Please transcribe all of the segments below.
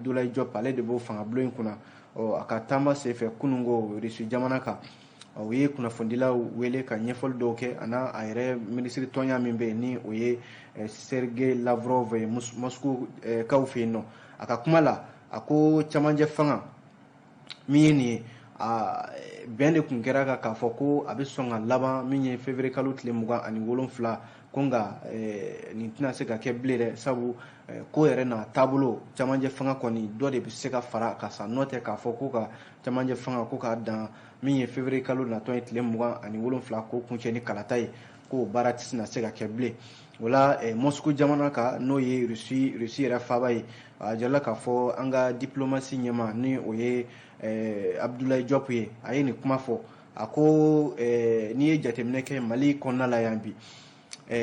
Abdoulaye Diop, ale de b'o fangabulon in kunna. Ɔ, a ka taama senfɛ kununko Russie jamana kan, u ye kunnafonidilaw wele ka ɲɛfɔli dɔw kɛ, a n'a a yɛrɛ minisiri tɔnya min bɛ yen, ni o ye Sergei Lavrov ye Moscou kaw fɛ yen nɔ. A ka kuma la, a ko camancɛ fanga min ye nin ye, a bɛn de tun kɛra kan k'a fɔ ko a bɛ sɔn ka laban min ye février kalo tile 27, ko nka nin tɛna se ka kɛ bilen dɛ, sabu ko yɛrɛ n'a taabolo, camancɛ fanga kɔni dɔ de bɛ se ka fara ka sa, n'o tɛ k'a fɔ ko ka camancɛ fanga ko k'a dan min ye février kalo natɔ ye tile 27, ko kuncɛ ni kalata ye, k'o baara tɛna se ka kɛ bilen. O la, Moscou jamana kan, n'o ye Russie yɛrɛ faaba ye, a jirala k'a fɔ an ka diplomatie ɲɛmaa, ni o ye Abdoulaye Diop ye, a ye nin kuma fɔ. A ko n'i ye jateminɛ kɛ Mali kɔnɔna la yan bi,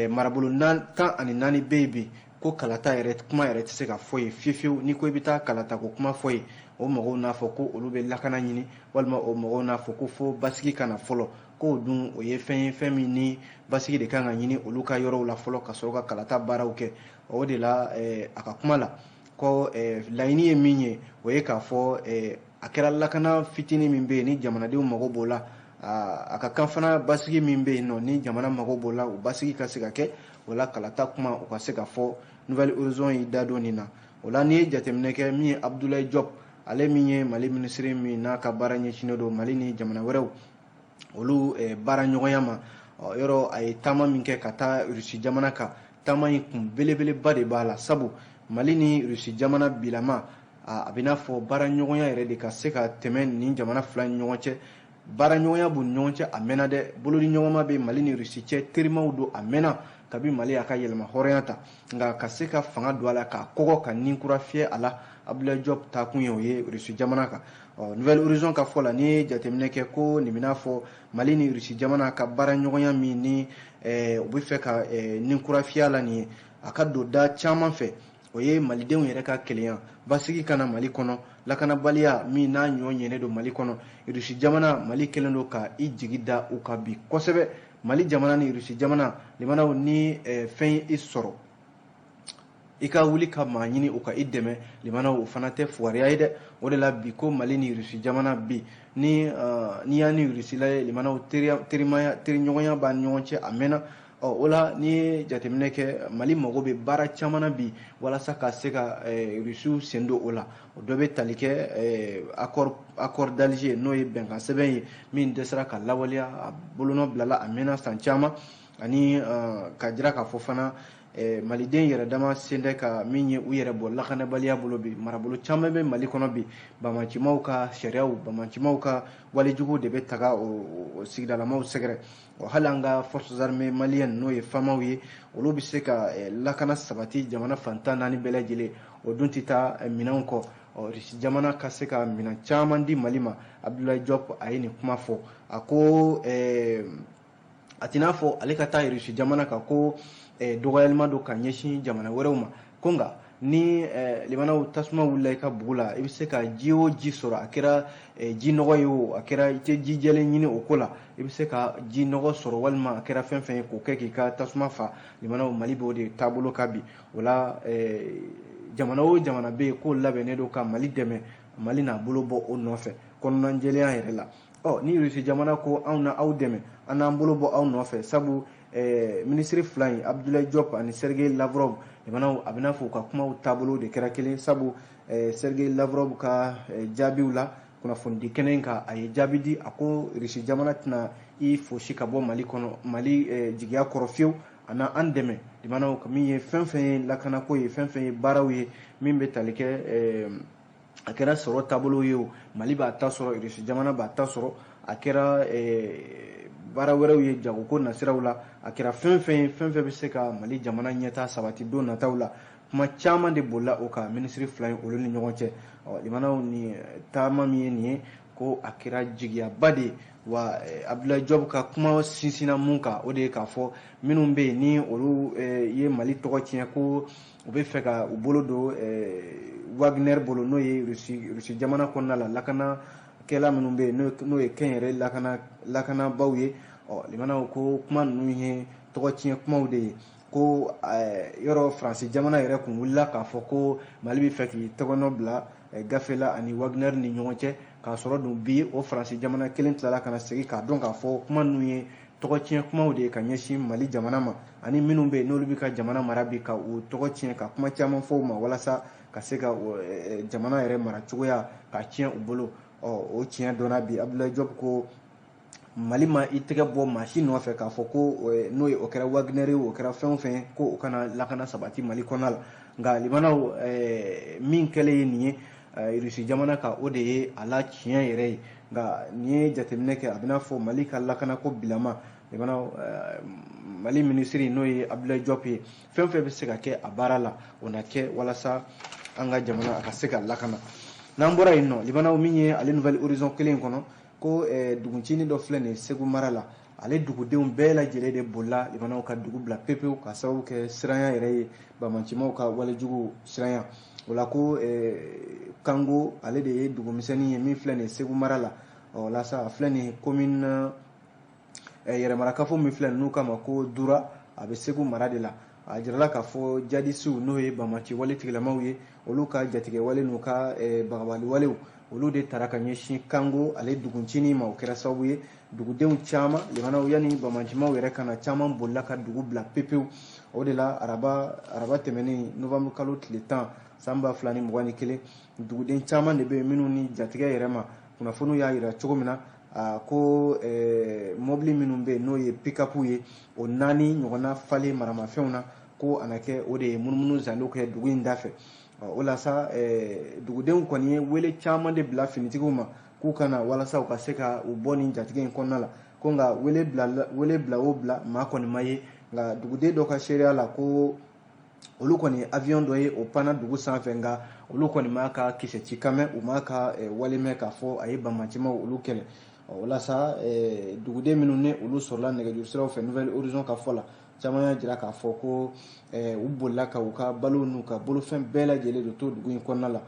marabolo 14 bɛ yen bi, ko kalata yɛrɛ kuma yɛrɛ tɛ se ka fɔ yen fiyewu fiyewu. N'i ko i bɛ taa kalata ko kuma fɔ yen, o mɔgɔw n'a fɔ ko olu bɛ lakana ɲini, walima o mɔgɔw n'a fɔ ko fo basigi ka na fɔlɔ, k'o dun o ye fɛn ye, fɛn min ni basigi de kan ka ɲini olu ka yɔrɔw la fɔlɔ, ka sɔrɔ ka kalata baaraw kɛ. O de la, a ka kuma la, ko laɲini ye min ye, o ye k'a fɔ a kɛra lakana fitinin min bɛ yen ni jamanadenw mago b'o la, a ka kan fana basigi min bɛ yen nɔ ni jamana mago b'o la, o basigi ka se ka kɛ. O la, kalata kuma o ka se ka fɔ. Nouvel Horizon y'i da don nin na. O la, n'i ye jateminɛ kɛ, min ye Abdoulaye Diop, ale min ye Mali minisiri min n'a ka baara ɲɛsinnen don Mali ni jamana wɛrɛw olu baara ɲɔgɔnya ma, yɔrɔ a ye taama min kɛ ka taa Russie jamana kan, taama in kun belebeleba de b'a la, sabu Mali ni Russie jamana bilama, a bɛ n'a fɔ baara ɲɔgɔnya yɛrɛ de ka se ka tɛmɛ nin jamana fila ni ɲɔgɔn cɛ. Baara ɲɔgɔnya b'u ni ɲɔgɔn cɛ, a mɛnna dɛ. Bolodi ɲɔgɔnma bɛ Mali ni Russie cɛ, terimaw don, a mɛnna kabi Mali y'a ka yɛlɛma hɔrɔnya ta. Nka ka se ka fanga don a la, k'a kɔgɔ, ka nin kura fiyɛ a la, Abdoulaye Diop taakun ye o ye Russie jamana kan. Ɔ, Nouvel Horizon ka fɔ la, n'i ye jateminɛ kɛ, ko nin bɛna fɔ Mali ni Russie jamana ka baara ɲɔgɔnya min ni u bɛ fɛ ka nin kura fiyɛ a la nin ye, a ka don da caman fɛ. O ye malidenw yɛrɛ ka kelenya, basigi kana Mali kɔnɔ, lakanabaliya min n'a ɲɔ ɲɛnen don Mali kɔnɔ. Rusi jamana, Mali kɛlen don ka i jigi da u kan bi kosɛbɛ. Mali jamana ni Rusi jamana limanaw, ni fɛn ye i sɔrɔ, i ka wuli ka maa ɲini o ka i dɛmɛ, limanaw, o fana tɛ fugariya ye dɛ. O de la bi, ko Mali ni Rusi jamana bi, ni n'i y'a ni Rusi la ye, limanaw, terimaya, teriɲɔgɔnya b'an ni ɲɔgɔn cɛ, a mɛnna. Ɔ, o la, n'i ye jateminɛ kɛ, Mali mago bɛ baara caman na bi walasa ka se ka Rusiw sen don o la. O dɔ bɛ tali kɛ accord d'Alger, n'o ye bɛnkan sɛbɛn ye min dɛsɛra ka lawaleya, a bolonɔ bilala a mɛnna san caman, ani ka jira k'a fɔ fana maliden yɛrɛ dama sen tɛ ka min ye u yɛrɛ bɔ lakanabaliya bolo bi. Marabolo caman bɛ Mali kɔnɔ bi, bamacimaw ka sariyaw, bamacimaw ka walejugu de bɛ taga o sigidalamaw sɛgɛrɛ. Hali an ka forces armées maliennes, n'o ye FAMaw ye, olu bɛ se ka lakana sabati jamana fan 14 bɛɛ lajɛlen, o dun tɛ taa minɛnw kɔ. Rusi jamana ka se ka minɛn caman di Mali ma. Abdoulaye Diop, a ye nin kuma fɔ. A ko a t'i n'a fɔ ale ka taa Rusi jamana kan ko dɔgɔyalima don ka ɲɛsin jamana wɛrɛw ma, ko nka ni limanaw, tasuma wulila i ka bugu la, i bɛ se ka ji o ji sɔrɔ, a kɛra ji nɔgɔ ye o, a kɛra i tɛ ji jɛlen ɲini o ko la, i bɛ se ka ji nɔgɔ sɔrɔ, walima a kɛra fɛn fɛn ye, k'o kɛ k'i ka tasuma fa. Limanaw, Mali b'o de taabolo kan bi. O la, jamana o jamana bɛ yen k'o labɛnnen don ka Mali dɛmɛ, Mali n'a bolo bɔ o nɔfɛ kɔnɔnajɛlenya yɛrɛ la. Ɔ, ni Rusi jamana ko anw na aw dɛmɛ, an n'an bolo bɔ aw nɔfɛ, sabu minisiri fila in, Abdoulaye Diop ani Sergei Lavrov, limanaw, a bɛna fɔ u ka kumaw taabolo de kɛra kelen, sabu Sergei Lavrov ka jaabiw la kunnafonidi kɛnɛ in kan, a ye jaabi di, a ko Rusi jamana tɛna i fosi ka bɔ Mali kɔnɔ, Mali jigiya kɔrɔ fiyewu, a na an dɛmɛ, limanaw, min ye fɛn fɛn ye lakanako ye, fɛn fɛn ye baaraw ye min bɛ tali kɛ, a kɛra sɔrɔ taabolo ye o, Mali b'a ta sɔrɔ, Rusi jamana b'a ta sɔrɔ, a kɛra baara wɛrɛw ye jagoko nasiraw la, a kɛra fɛn fɛn ye, fɛn fɛn bɛ se ka Mali jamana ɲɛtaa sabati don nataw la. Kuma caman de bolila o kan minisiri fila in olu ni ɲɔgɔn cɛ. Ɔ, limanaw, ni taama min ye nin ye, ko a kɛra jigiyaba de ye wa. Abdoulaye Diop ka kuma sinsinna mun kan, o de ye k'a fɔ minnu bɛ yen ni olu ye Mali tɔgɔ tiɲɛ, ko u bɛ fɛ ka u bolo don Wagner bolo, n'o ye Rusi jamana kɔnɔna la lakanakɛla minnu bɛ yen, n'o ye kɛnyɛrɛ lakanabaaw ye. Ɔ, limanaw, ko kuma ninnu ye tɔgɔ tiɲɛ kumaw de ye. Ko yɔrɔ Faransi jamana yɛrɛ kun wulila k'a fɔ ko Mali bɛ fɛ k'i tɛgɛnɔ bila gafe la ani Wagner ni ɲɔgɔn cɛ, k'a sɔrɔ dun bi o Faransi jamana kelen tilala ka na segin k'a dɔn k'a fɔ kuma ninnu ye tɔgɔ tiɲɛ kumaw de ye ka ɲɛsin Mali jamana ma, ani minnu bɛ yen n'olu bɛ ka jamana mara bi ka u tɔgɔ tiɲɛ ka kuma caman fɔ u ma walasa ka se ka jamana yɛrɛ mara cogoya ka tiɲɛ u bolo. Ɔ o tiɲɛ dɔnna bi. Abdoulaye Diop ko Mali ma i tɛgɛ bɔ maa si nɔfɛ k'a fɔ ko n'o ye o kɛra Wagner ye, o kɛra fɛn o fɛn, ko o kana lakana sabati Mali kɔnɔna la. Nka limanaw, min kɛlen ye nin ye Irisi jamana kan, o de ye a la tiɲɛ yɛrɛ ye. Nka n'i ye jateminɛ kɛ, a bɛna fɔ Mali ka lakanako bilama, limanaw, Mali minisiri n'o ye Abdoulaye Diop ye, fɛn fɛn bɛ se ka kɛ a baara la, o na kɛ walasa an ka jamana a ka se ka lakana. N'an bɔra yen nɔ, limanaw, min ye ale Nouvel Horizon kelen kɔnɔ, ko duguncinin dɔ filɛ nin ye Segu mara la, ale dugudenw bɛɛ lajɛlen de bolila, limanaw, ka dugu bila pepewu ka sababu kɛ siranya yɛrɛ ye, bamacimaw ka walejugu siranya. O la ko Kango, ale de ye dugumisɛnnin ye min filɛ nin ye Segu mara la. Ɔ la sa, a filɛ nin ye commune yɛrɛmarakafo min filɛ n'u kama ko Dura, a bɛ Segu mara de la. A jirala k'a fɔ jadisiw, n'o ye bamaci wale tigilamaw ye, olu ka jatigɛ wale n'u ka bagabali walew, olu de tara ka ɲɛsin Kango ale duguncinin ma. O kɛra sababu ye dugudenw caman, limanaw, yanni bamacimaw yɛrɛ ka na, caman bolila ka dugu bila pepewu. O de la araba tɛmɛnen, novembre kalo tile 10 san 2021, duguden caman de bɛ yen minnu ni jatigɛ yɛrɛ ma. Kunnafoniw y'a yira cogo min na ko mɔbili minnu bɛ yen n'o ye pick-up ye, o 4 ɲɔgɔnna falen maramafɛnw na, ko a na kɛ o de ye munumunu zalo kɛ dugu in da fɛ. O la sa, dugudenw kɔni ye wele caman de bila finitigiw ma k'u ka na walasa u ka se ka u bɔ nin jatigɛ in kɔnɔna la. Ko nka wele bila o bila, maa kɔni ma ye. Nka duguden dɔ ka seereya la, ko olu kɔni ye avion dɔ ye, o panna dugu sanfɛ, nka olu kɔni m'a ka kisɛ ci kan mɛn, u m'a ka wale mɛn k'a fɔ a ye bamacimaw olu kɛlɛ. O la sa, duguden minnu ni olu sɔrɔla nɛgɛjuru siraw fɛ, Nouvel Horizon ka fɔ la, caman y'a jira k'a fɔ ko u bolila ka u ka balo n'u ka bolofɛn bɛɛ lajɛlen de to dugu in kɔnɔna la.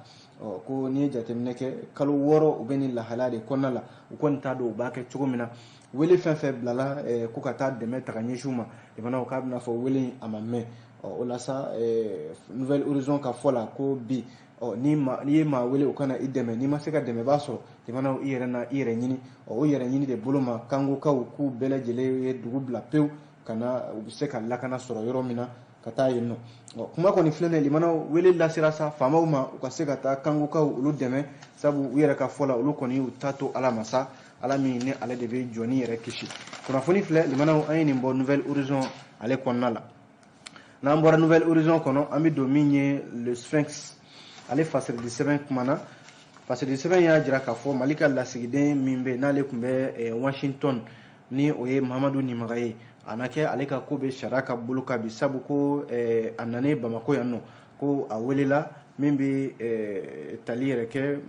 Ɔ ko n'i ye jateminɛ kɛ, kalo 6 u bɛ nin lahalaya de kɔnɔna la, u kɔni t'a dɔn u b'a kɛ cogo min na. Wele fɛn fɛn bilala ko ka taa dɛmɛ ta ka ɲɛsin u ma, limanaw, k'a bɛna fɔ wele in a ma mɛn. Ɔ o la sa, Nouvel Horizon ka fɔ la, ko bi ɔ ni ma n'i ye maa wele o kana i dɛmɛ, n'i ma se ka dɛmɛ b'a sɔrɔ, limanaw, i yɛrɛ na i yɛrɛ ɲini. Ɔ o yɛrɛ ɲini de bolo ma, Kangokaw k'u bɛɛ lajɛlen ye dugu bila pewu ka na u bɛ se ka lakana sɔrɔ yɔrɔ min na, ka taa yen nɔ. Ɔ kuma kɔni filɛ nin ye, limanaw, wele lasera sa faamaw ma u ka se ka taa Kangokaw olu dɛmɛ, sabu u yɛrɛ ka fɔ la, olu kɔni y'u ta to Ala ma sa, Ala min ni ale de bɛ jɔnni yɛrɛ kisi. Kunnafoni filɛ, limanaw, an ye nin bɔ Nouvel Horizon ale kɔnɔna la. N'an bɔra Nouvel Horizon kɔnɔ, an bɛ don min ye Le Sphinx ale fasirili sɛbɛn kumana. Fasirili sɛbɛn y'a jira k'a fɔ Mali ka lasigiden min bɛ n'ale tun bɛ Washington, ni o ye Mahamadu Nimaga ye, a na kɛ ale ka ko bɛ sariya ka bolo kan bi, sabu ko a nanen Bamako yan nɔ, ko a welela min bɛ tali yɛrɛ kɛ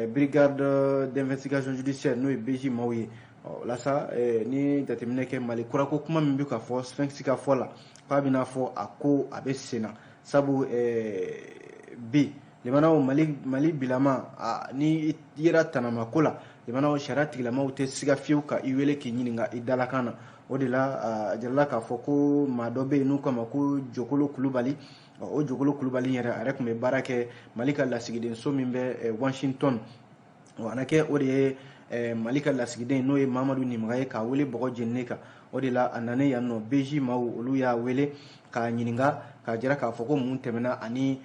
brigade d'investigation judiciaire, n'o ye BJ maaw ye. O la sa, ni jateminɛ kɛ, Mali kura ko kuma min bɛ ka fɔ Sphinx ka fɔ la, k'a bɛna fɔ a ko a bɛ sen na, sabu bi, limanaw, Mali bilama, ni i yera tanama ko la, limanaw, sariya tigilamaw tɛ siga fiyewu ka i wele k'i ɲininka i dalakan na. O de la a jirala k'a fɔ ko maa dɔ bɛ yen n'u k'a ma ko Jokolo Kulubali. O Jokolo Kulubali yɛrɛ, a yɛrɛ tun bɛ baara kɛ Mali ka lasigidenso min bɛ Washington. O na kɛ o de ye Mali ka lasigiden, n'o ye Mamadu Nimaga ye, k'a wele bɔgɔ jeninen kan. O de la a nanen yan nɔ, BJ maaw olu y'a wele k'a ɲininka, k'a jira k'a fɔ ko mun tɛmɛna ani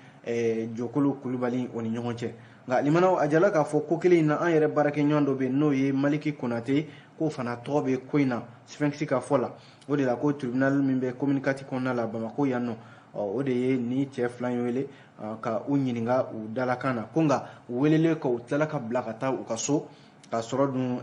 Jokolo Kulubali o ni ɲɔgɔn cɛ. Nka limanaw, a jala k'a fɔ ko kelen in na, an yɛrɛ baarakɛɲɔgɔn dɔ bɛ yen n'o ye Maliki Konate, k'o fana tɔgɔ bɛ ko in na Sphinx ka fɔ la. O de la ko tribunal min bɛ commune 4 kɔnɔna la Bamako yan nɔ, o de ye ni cɛ fila in wele ka u ɲininka u dalakan na. Ko nka u welelen kɔ, u tilala ka bila ka taa u ka so, k'a sɔrɔ dun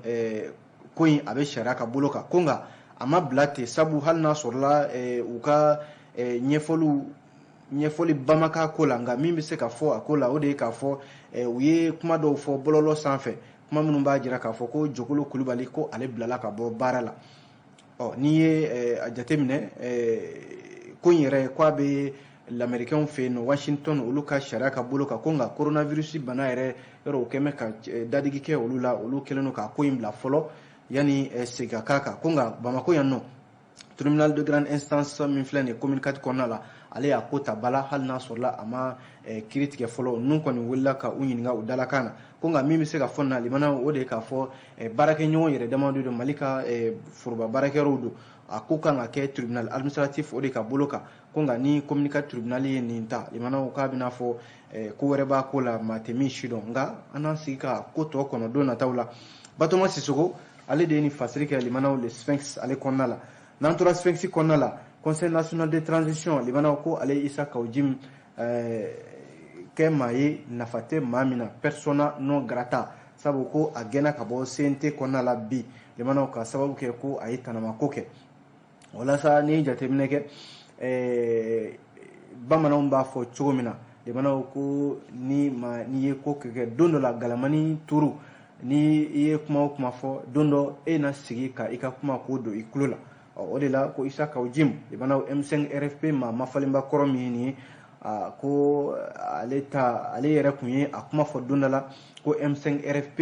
ko in a bɛ sariya ka bolo kan. Ko nka a ma bila ten, sabu hali n'a sɔrɔla u ka ɲɛfɔli ba ma k'a ko la, nka min bɛ se ka fɔ a ko la, o de ye k'a fɔ u ye kuma dɔw fɔ bɔlɔlɔ sanfɛ, kuma minnu b'a jira k'a fɔ ko Jokolo Kulubali, ko ale bilala ka bɔ baara la. Ɔ n'i ye a jateminɛ, ko in yɛrɛ ko a bɛ lamɛrikɛnw fɛ yen nɔ Washington, olu ka sariya ka bolo kan. Ko nka coronavirus bana yɛrɛ yɔrɔ, o kɛn bɛ ka dadigi kɛ olu la, olu kɛlen don ka ko in bila fɔlɔ yanni segin ka k'a kan. Ko nka Bamako yan nɔ, Tribunal de grande instance min filɛ nin ye commune 4 kɔnɔna la, ale y'a ko ta bala, hali n'a sɔrɔla a ma kiiri tigɛ fɔlɔ. Ninnu kɔni wulila ka u ɲininka u dalakan na ko nka min bɛ se ka fɔ na limanaw, o de ye k'a fɔ baarakɛɲɔgɔn yɛrɛ dama don, Mali ka foroba baarakɛyɔrɔw don. A ko kan ka kɛ tribunal administratif o de ka bolo kan. Ko nka ni commune 4 tribunal ye nin ta, limanaw, k'a bɛna fɔ ko wɛrɛ b'a ko la, maa tɛ min si dɔn. Nka an n'an sigi ka ko tɔ kɔnɔ don nataw la. Batoma Sisoko, ale de ye nin fasiri kɛ limanaw, Le Sphinx ale kɔnɔna la. N'an tora Sphinx kɔnɔna la, Conseil national de transition limanaw, ko ale Isa Kaw Jim kɛ maa ye nafa tɛ maa min na, persona non grata, sabu ko a gɛnna ka bɔ CNT kɔnɔna la bi limanaw, ka sababu kɛ ko a ye tanamako kɛ. Walasa n'i ye jateminɛ kɛ, bamananw b'a fɔ cogo min na limanaw, ko ni ma n'i ye ko kɛ don dɔ la galamani turu, ni i ye kuma o kuma fɔ, don dɔ e na sigi ka i ka kuma k'o don i tulo la. O de la ko Isa Kaw Jim limanaw, M5 RFP maa mafalenba kɔrɔ min ye nin ye, ko ale ta ale yɛrɛ kun ye a kuma fɔ don dɔ la ko M5 RFP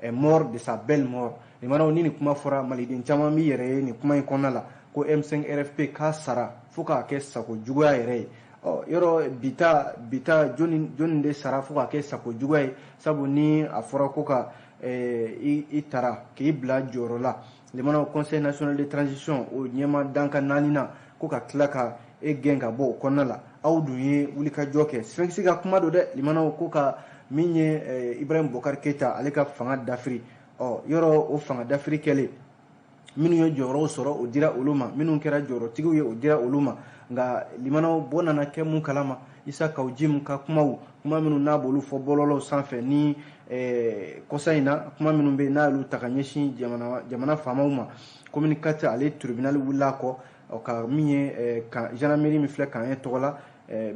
est mort de sa belle mort. Limanaw, ni nin kuma fɔra, maliden caman b'i yɛrɛ ye nin kuma in kɔnɔna la, ko M5 RFP k'a sara fo k'a kɛ sago juguya yɛrɛ ye. Ɔ yɔrɔ bita bita, jɔnni jɔnni de sara fo k'a kɛ sago juguya ye? Sabu ni a fɔra ko ka i tara k'i bila jɔyɔrɔ la limanaw, Conseil national de transition o ɲɛma dankan naani na, ko ka tila ka e gɛn ka bɔ o kɔnɔna la, aw dun ye wulikajɔ kɛ. Sphinx ka kuma don dɛ limanaw, ko ka min ye Ibrahim Bokar Keita ale ka fanga dafiri. Ɔ yɔrɔ o fanga dafiri kɛlen, minnu ye jɔyɔrɔw sɔrɔ, o dira olu ma, minnu kɛra jɔyɔrɔtigiw ye, o dira olu ma. Nka limanaw, bɔ nana kɛ mun kalama? Isa Kaw Jim ka kumaw, kuma minnu n'a b'olu fɔ bɔlɔlɔw sanfɛ ni kɔsa in na, kuma minnu bɛ yen n'a y'olu ta ka ɲɛsin jamana faamaw ma, commune 4 ale tribunal wulila kɔ ka min ye ka gendarmerie min filɛ k'an ye tɔgɔ la,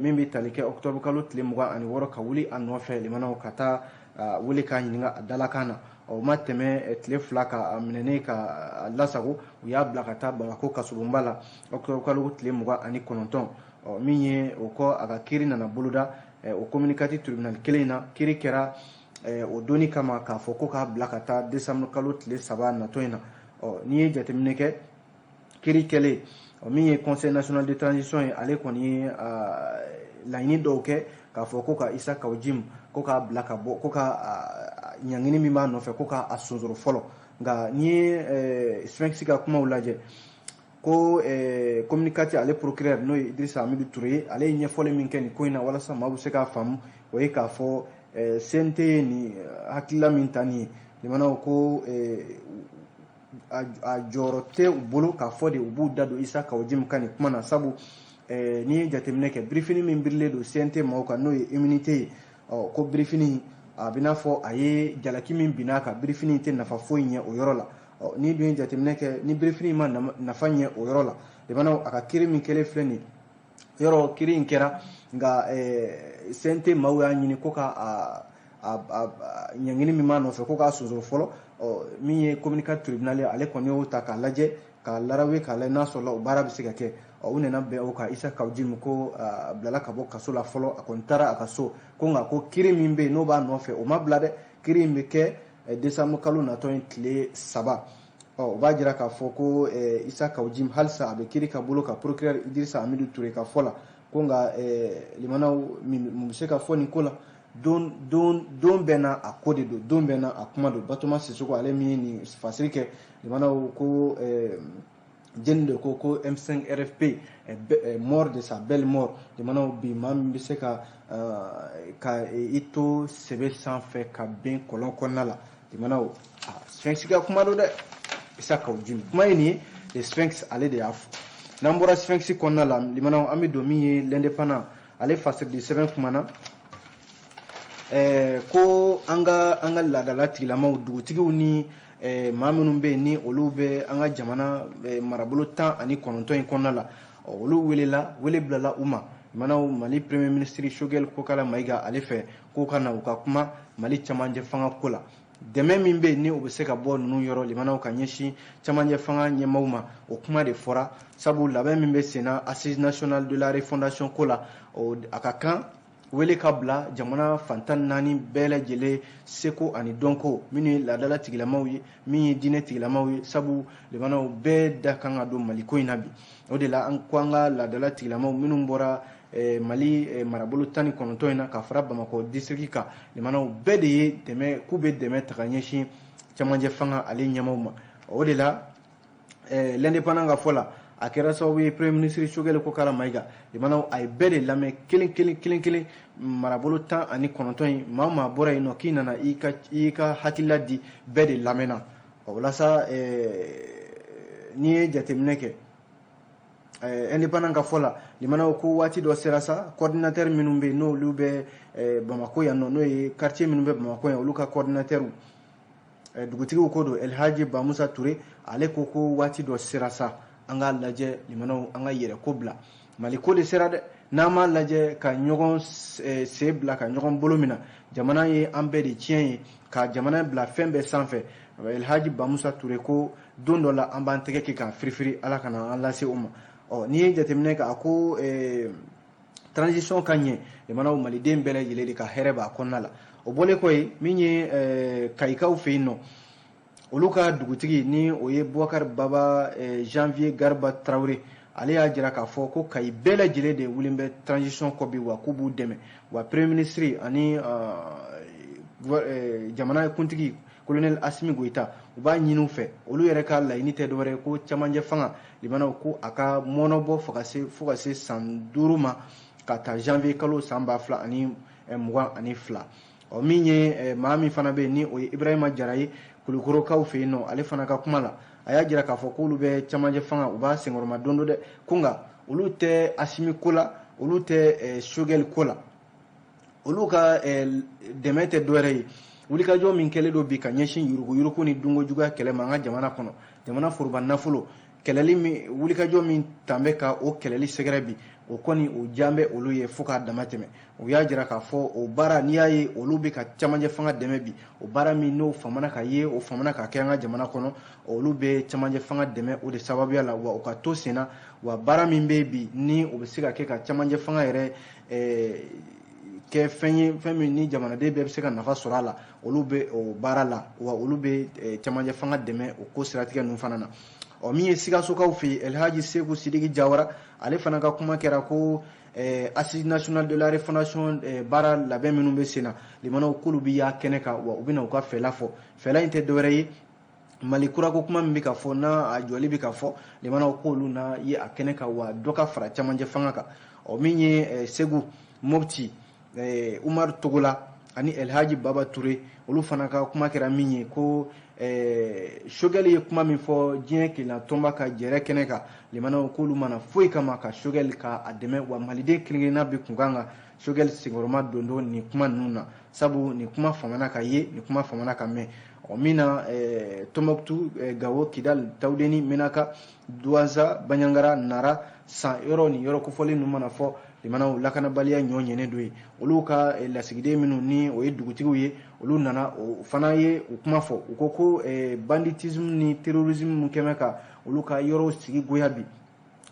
min bɛ tali kɛ octobre kalo tile 26, ka wuli a nɔfɛ limanaw, ka taa wele k'a ɲininka a dalakan na. O ma tɛmɛ tile 2 ka a minɛnen ka lasago, u y'a bila ka taa Bamakɔ kasobonba la octobre kalo tile 29. Ɔ min ye o kɔ, a ka kiiri nana boloda o commune 4 tribunal kelen in na. Kiiri kɛra o donni kama k'a fɔ ko k'a bila ka taa décembre kalo tile 3 natɔ in na. Ɔ n'i ye jateminɛ kɛ, kiiri kɛlen, min ye Conseil national de transition ye, ale kɔni ye laɲini dɔw kɛ k'a fɔ ko ka Isa Kaw Jim ko k'a bila ka bɔ, ko ka ɲangini min b'a nɔfɛ, ko k'a sonsoro fɔlɔ. Nka n'i ye Sphinx ka kumaw lajɛ, ko commune 4 ale procureur, n'o ye Idrissa Amidu Touré ye, ale ye ɲɛfɔli min kɛ nin ko in na walasa maa bɛ se k'a faamu, o ye k'a fɔ CNT ye nin hakilila min ta nin ye limanaw, ko a jɔyɔrɔ tɛ u bolo k'a fɔ de u b'u da don Isa Kaw Jim ka nin kuma na. Sabu n'i ye jateminɛ kɛ, birifini min birilen don CNT maaw kan, n'o ye immunité ye, ɔ ko birifini a bɛ n'a fɔ a ye jalaki min binna a kan, birifini tɛ nafa foyi ɲɛ o yɔrɔ la. Ɔ n'i dun ye jateminɛ kɛ, ni birifini ma nafa ɲɛ o yɔrɔ la limanaw, a ka kiiri min kɛlen filɛ nin yɔrɔ, kiiri in kɛra, nka CNT maaw y'a ɲini ko ka a ɲangini min b'a nɔfɛ, ko k'a sonsoro fɔlɔ. Ɔ min ye commune 4 tribunal ye, ale kɔni y'o ta k'a lajɛ, k'a larawe, k'a lajɛ n'a sɔrɔla o baara bɛ se ka kɛ. Ɔ u nana bɛn o kan, Isa Kaw Jim ko a bilala ka bɔ kaso la fɔlɔ, a kɔni taara a ka so. Ko nka ko kiiri min bɛ yen n'o b'a nɔfɛ, o ma bila dɛ, kiiri in bɛ kɛ décembre kalo natɔ in tile 3. Ɔ o b'a jira k'a fɔ ko Isa Kaw Jim halisa a bɛ kiiri ka bolo kan, procureur Idrissa Amidu Touré ka fɔ la. Ko nka limanaw, mun bɛ se ka fɔ nin ko la? Don don don bɛɛ n'a a ko de don, don bɛɛ n'a a kuma don. Batoma Sisoko, ale min ye nin fasiri kɛ limanaw, ko jɛni de ko M5 RFP est mort de sa belle mort. Limanaw, bi maa min bɛ se ka i to sɛbɛ sanfɛ ka ben kɔlɔn kɔnɔna la limanaw, Sphinx ka kuma don dɛ. Isa Kaw Jim kuma ye nin ye, Sphinx ale de y'a fɔ. N'an bɔra Sphinx kɔnɔna la limanaw, an bɛ don min ye L'Indépendant ale fasirili sɛbɛn kuma na, ko an ka laadala tigilamaw, dugutigiw ni maa minnu bɛ yen ni olu bɛ an ka jamana marabolo 19 in kɔnɔna la, olu welela, wele bilala u ma limanaw, Mali premier ministre Choguel Kokala Maïga ale fɛ, k'u ka na u ka kuma Mali camancɛ fanga ko la. Dɛmɛ min bɛ yen ni o bɛ se ka bɔ ninnu yɔrɔ limanaw ka ɲɛsin camancɛ fanga ɲɛmaaw ma, o kuma de fɔra. Sabu labɛn min bɛ sen na, assise nationale de la refondation ko la, a ka kan Wele ka bila jamana fan 14 bɛɛ lajɛlen seko ani dɔnko, minnu ye laadala tigilamaw ye, min ye diinɛ tigilamaw ye, sabu limanaw bɛɛ da kan ka don Maliko in na bi. O de la an ko an ka laadala tigilamaw minnu bɔra Mali marabolo 19 in na ka fara Bamakɔ district kan, limanaw bɛɛ de ye dɛmɛ, k'u bɛ dɛmɛ ta ka ɲɛsin cɛmancɛ fanga ale ɲɛmaaw ma. O de la L'Indépendant ka fɔ la, a kɛra sababu ye Premier ministre Choguel Kokalla Maïga, limanaw, a ye bɛɛ de lamɛn kelen kelen kelen kelen. Marabolo 19 in, maa o maa bɔra yen nɔ k'i nana i ka hakilila di, bɛɛ de lamɛnna. Walasa n'i ye jateminɛ kɛ, Indépendant ka fɔ la, limanaw, ko waati dɔ sera sa, coordinateur minnu bɛ yen, n'olu bɛ Bamakɔ yan nɔ, n'o ye quartier minnu bɛ Bamakɔ yan, olu ka coordinateur, dugutigiw ko don, Elhaji Bamusa Ture, ale ko ko waati dɔ sera sa, an k'a lajɛ, limanaw, an ka yɛrɛ ko bila. Mali ko de sera dɛ. N'an m'a lajɛ ka ɲɔgɔn sen bila ka ɲɔgɔn bolo minɛ, jamana ye an bɛɛ de tiɲɛ ye, ka jamana bila fɛn bɛɛ sanfɛ. Elhaji Bamusa Ture ko don dɔ la, an b'an tɛgɛ kɛ k'an firifiri, Ala kana an lase o ma. Ɔ n'i ye jateminɛ kɛ, a ko transition ka ɲɛ, limanaw, maliden bɛɛ lajɛlen de ka hɛrɛ b'a kɔnɔna la. O bɔlen kɔ yen, min ye Kayikaw fɛ yen nɔ, olu ka dugutigi, ni o ye Bubakari Baba Janvier Garba Tarawele, ale y'a jira k'a fɔ ko Kayi bɛɛ lajɛlen de wulilen bɛ transition kɔ bi, wa k'u b'u dɛmɛ, wa Premier ministre ani jamana kuntigi Colonel Assimi Goïta, u b'a ɲini u fɛ, olu yɛrɛ ka laɲini tɛ dɔwɛrɛ ye ko cɛmancɛ fanga, limanaw, ko a ka mɔnɔbɔ fo ka se san 5 ma, ka ta janvier kalo san 2022. Ɔ min ye maa min fana bɛ yen, ni o ye Ibrahima Jara ye Kulukorokaw fɛ yen nɔ, ale fana ka kuma la, a y'a jira k'a fɔ k'olu bɛ cɛmancɛ fanga, u b'a senkɔrɔma don dɔ dɛ, ko nka olu tɛ Assimi ko la, olu tɛ Choguel ko la, olu ka dɛmɛ tɛ dɔwɛrɛ ye wulikajɔ min kɛlen don bi ka ɲɛsin yuruguyurugu ni dunkojuguya kɛlɛ ma an ka jamana kɔnɔ, jamana foroba nafolo kɛlɛli min, wulikajɔ min tan bɛ ka o kɛlɛli sɛgɛrɛ bi, o kɔni o jan bɛ olu ye fo k'a dama tɛmɛ. O y'a jira k'a fɔ o baara, n'i y'a ye olu bɛ ka cɛmancɛ fanga dɛmɛ bi, o baara min n'o famana ka ye, o famana ka kɛ an ka jamana kɔnɔ, olu bɛ cɛmancɛ fanga dɛmɛ o de sababuya la, wa o ka to senna. Wa baara min bɛ bi, ni o bɛ se ka kɛ ka cɛmancɛ fanga yɛrɛ kɛ fɛn ye, fɛn min ni jamanaden bɛɛ bɛ se ka nafa sɔrɔ a la, olu bɛ o baara la, wa olu bɛ cɛmancɛ fanga dɛmɛ o ko siratigɛ ninnu fana na. Ɔ min ye Sikasokaw fɛ yen, Elhaji Seku Sidiki Jawara, ale fana ka kuma kɛra ko Assise nationale de la refondation baara labɛn minnu bɛ sen na, limanaw, k'olu bɛ y'a kɛnɛ kan, wa u bɛna u ka fɛla fɔ. Fɛla in tɛ dɔwɛrɛ ye Mali kurako kuma min bɛ ka fɔ, n'a a jɔli bɛ ka fɔ, limanaw, k'olu na ye a kɛnɛ kan, wa dɔ ka fara cɛmancɛ fanga kan. Ɔ min ye Segu, Mopti, Umaru Togola ani Elhaji Baba Ture, olu fana ka kuma kɛra min ye ko Choguel ye kuma min fɔ diɲɛ kelenna tɔnba ka jɛrɛ kɛnɛ kan, limanaw, k'olu mana foyi kama ka Choguel ka a dɛmɛ, wa maliden kelen-kelenna bɛ kun kan ka Choguel senkɔrɔma don don nin kuma ninnu na, sabu nin kuma famana ka ye, nin kuma famana ka mɛn. Ɔ min na Tɔnbɔkutu, Gawo, Kidali, Tawudeni, Menaka, Duwanza, Banjagara, Nara, san yɔrɔ ni yɔrɔ kofɔlen ninnu mana fɔ, limanaw, lakanabaliya ɲɔ ɲɛnen don ye. Olu ka lasigiden minnu ni o ye dugutigiw ye, olu nana, o fana ye u kuma fɔ. U ko ko banditisme ni terrorisme min kɛmɛ ka olu ka yɔrɔw sigi goya bi,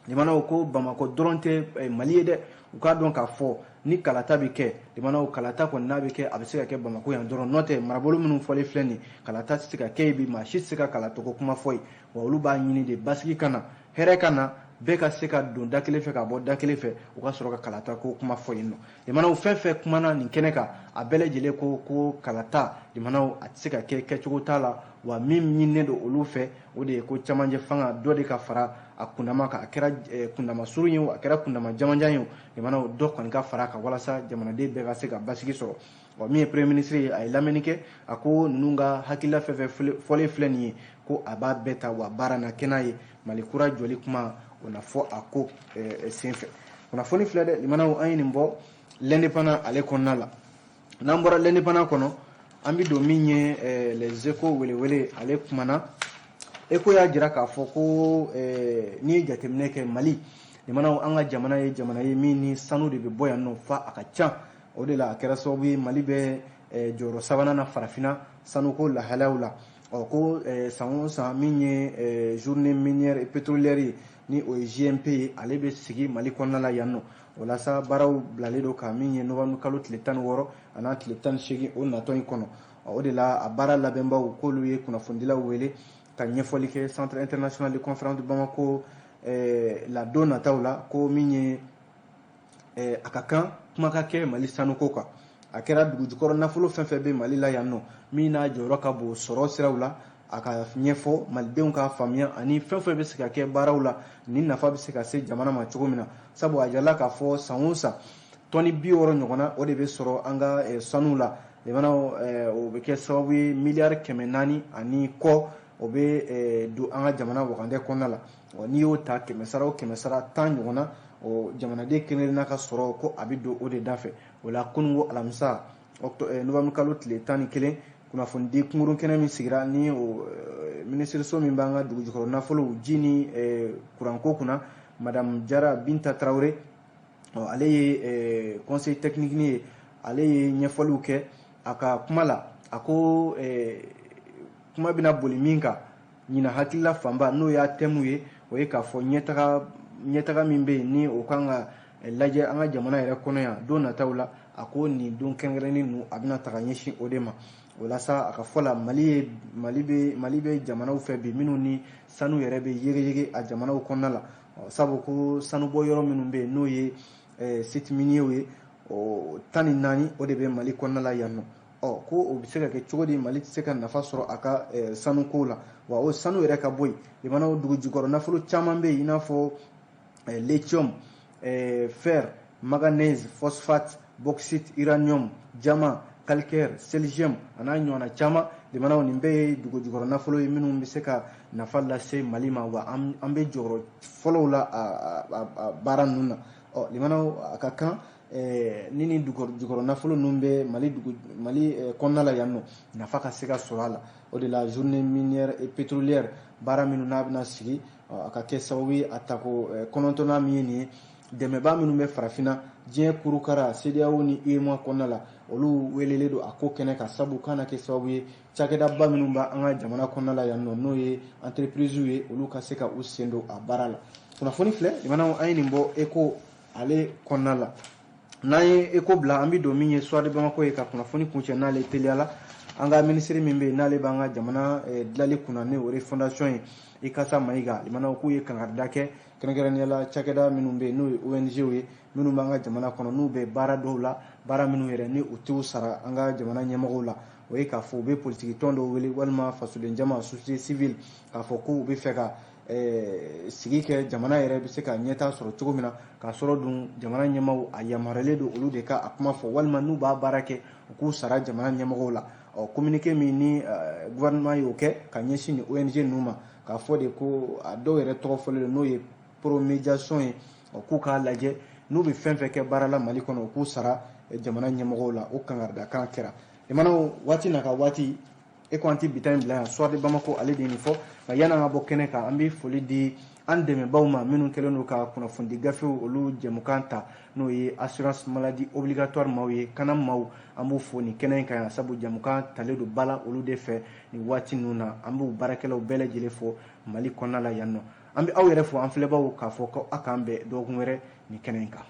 limanaw, ko Bamakɔ dɔrɔn tɛ Mali ye dɛ. U k'a dɔn k'a fɔ ni kalata bɛ kɛ, limanaw, kalata kɔni n'a bɛ kɛ, a bɛ se ka kɛ Bamakɔ yan dɔrɔn, n'o tɛ marabolo minnu fɔlen filɛ nin, kalata tɛ se ka kɛ yen bi, maa si tɛ se ka kalatɔgɔ kuma fɔ yen. Wa olu b'a ɲini de basigi ka na, hɛrɛ ka na, bɛɛ ka se ka don da kelen fɛ ka bɔ da kelen fɛ, u ka sɔrɔ ka kalata ko kuma fɔ yen nɔ. Limanaw, fɛn fɛn kumana nin kɛnɛ kan, a bɛɛ lajɛlen ko ko kalata, limanaw, a tɛ se ka kɛ, kɛcogo t'a la, wa min ɲininen don olu fɛ, o de ye ko cɛmancɛ fanga dɔ de ka fara a kundama kan, a kɛra kundama surun ye o, a kɛra kundama jamanjan ye o, limanaw, dɔ kɔni ka fara a kan walasa jamanaden bɛɛ ka se ka basigi sɔrɔ. Wa min ye Premier ministre ye, a ye lamɛnni kɛ, a ko ninnu ka hakilila fɛn fɛn fɔlen filɛ nin ye, ko a b'a bɛɛ ta, wa baara na kɛ n'a ye. Mali kura jɔli kuma, o na fɔ a ko senfɛ. Kunnafoni filɛ dɛ, limanaw, an ye nin bɔ L'Indépendant ale kɔnɔna la. N'an bɔra L'Indépendant kɔnɔ, an bɛ don min ye Les Échos welewele ale kumana. Écho y'a jira k'a fɔ ko n'i ye jateminɛ kɛ Mali, limanaw, an ka jamana ye jamana ye min ni sanu de bɛ bɔ yan nɔ fa a ka ca. O de la a kɛra sababu ye Mali bɛ jɔyɔrɔ sabanan na farafinna sanuko lahalayaw la. Ɔ ko san o san, min ye Journée minière et pétrolière ye, ni o ye JMP ye, ale bɛ sigi Mali kɔnɔna la yan nɔ. O la sa, baaraw bilalen don ka min ye novembre kalo tile 16 a n'a tile 18 o natɔ in kɔnɔ. O de la, a baara labɛnbaw k'olu ye kunnafonidilaw wele ka ɲɛfɔli kɛ Centre international de conférence de Bamako la don nataw la, ko min ye a ka kan kuma ka kɛ Mali sanuko kan. A kɛra dugujukɔrɔ nafolo fɛn fɛn bɛ Mali la yan nɔ, min n'a jɔyɔrɔ ka bon sɔrɔ siraw la, a ka ɲɛfɔ malidenw k'a faamuya, ani fɛn fɛn bɛ se ka kɛ baaraw la ni nafa bɛ se ka se jamana ma cogo min na. Sabu a jirala k'a fɔ san o san, tɔni 60 ɲɔgɔnna, o de bɛ sɔrɔ an ka sanu la. Jamana, o bɛ kɛ sababu ye miliyari 400 ani kɔ, o bɛ don an ka jamana wagandɛ kɔnɔna la. N'i y'o ta kɛmɛ sara o kɛmɛ sara 10 ɲɔgɔnna, o jamanaden kelen kelenna ka sɔrɔ ko a bɛ don o de da fɛ. O la, kununko alamisa, novembre kalo tile 11, kunnafonidi kunkurun kɛnɛ min sigira ni o minisiriso min b'an ka dugujukɔrɔ nafolow, ji ni kuranko kunna, Madame Jara Binta Tarawele, ale ye conseil technique ye, ale ye ɲɛfɔliw kɛ. A ka kuma la, a ko kuma bɛna boli min kan ɲinan, hakilila fanba n'o y'a thème ye, o ye k'a fɔ ɲɛtaga min bɛ yen ni o kan ka lajɛ an ka jamana yɛrɛ kɔnɔ yan don nataw la. A ko nin don kɛrɛnkɛrɛnnen ninnu, a bɛna taga ɲɛsin o de ma. O la sa, a ka fɔ la, Mali ye Mali bɛ Mali bɛ jamanaw fɛ bi minnu ni sanu yɛrɛ bɛ yegeyege a jamanaw kɔnɔna la, sabu ko sanubɔ yɔrɔ minnu bɛ yen, n'o ye sites miniers ye, o 14, o de bɛ Mali kɔnɔna la yan nɔ. Ɔ ko o bɛ se ka kɛ cogo di, Mali tɛ se ka nafa sɔrɔ a ka sanuko la? Wa o sanu yɛrɛ ka bɔ yen, jamanaw dugu jukɔrɔ nafolo caman bɛ yen, i n'a fɔ lithium, fer, manganèse, phosphate, bauxite, uranium, diamant, calcaire, silicium, a n'a ɲɔgɔnna caman. Jamanaw, nin bɛɛ ye dugu jukɔrɔ nafolo ye minnu bɛ se ka nafa lase Mali ma, wa an bɛ jɔyɔrɔ fɔlɔw la a baara ninnu na. Ɔ limanaw, a ka kan ni dugu jukɔrɔ nafolo ninnu bɛ Mali dugu Mali kɔnɔna la yan nɔ, nafa ka se ka sɔrɔ a la. O de la, journée minière et pétrolière baara minnu n'a bɛna sigi, a ka kɛ sababu ye a tako 9nan min ye nin ye, dɛmɛbaa minnu bɛ farafinna, diɲɛ kurukara, CEDEAO ni UEMOA kɔnɔna la, olu welelen don a ko kɛnɛ kan, sabu kana kɛ sababu ye cakɛdaba minnu b'an ka jamana kɔnɔna la yan nɔ, n'o ye entreprise ye, olu ka se ka u sen don a baara la. Kunnafoni filɛ limanaw, an ye nin bɔ Eko ale kɔnɔna la. N'an ye Eko bila, an bɛ don min ye Soir de Bamako ye ka kunnafoni kuncɛ n'ale teliya la. An ka minisiri min bɛ yen n'ale b'an ka jamana dilali kunna, ni o ye fondation ye, Ikasa Mayiga, limanaw, k'u ye kangarida kɛ kɛrɛnkɛrɛnnenya la cakɛda minnu bɛ yen, n'o ye ONG ye, minnu b'an ka jamana kɔnɔ, n'u bɛ baara dɔw la, baara minnu yɛrɛ ni u t'u sara an ka jamana ɲɛmɔgɔw la. O ye k'a fɔ u bɛ politiki tɔn dɔw wele walima fasoden jama, société civile, k'a fɔ k'u bɛ fɛ ka sigi kɛ jamana yɛrɛ bɛ se ka ɲɛtaa sɔrɔ cogo min na, k'a sɔrɔ dun jamana ɲɛmaaw a yamaruyalen don olu de ka a kuma fɔ, walima n'u b'a baara kɛ, u k'u sara jamana ɲɛmɔgɔw la. Ɔ communiqué min ni gouvernement y'o kɛ ka ɲɛsin nin ONG ninnu ma, k'a fɔ de ko a dɔw yɛrɛ tɔgɔ fɔlen don, n'o ye promédiation ye, ɔ k'u k'a lajɛ n'u bɛ fɛn fɛn kɛ baara la Mali kɔnɔ, u k'u sara jamana ɲɛmɔgɔw la. O kangaridakan kɛra. Limanaw, waati n'a ka waati e ko an tɛ bi ta in bila yan. Soir de Bamako, ale de ye nin fɔ. Nka yan'an ka bɔ kɛnɛ kan, an bɛ foli di an dɛmɛbaw ma minnu kɛlen don ka kunnafonidi gafew olu jɛmukan ta, n'o ye assurance maladie obligatoire maaw ye, kana maaw, an b'u fo nin kɛnɛ in kan yan, sabu jɛmukan talen don ba la olu de fɛ nin waati ninnu na. An b'u baarakɛlaw bɛɛ lajɛlen fo Mali kɔnɔna la yan nɔ. An bɛ aw yɛrɛ fo, an filɛbaw, k'a fɔ ko aw k'an bɛn dɔgɔkun wɛrɛ nin kɛnɛ in kan.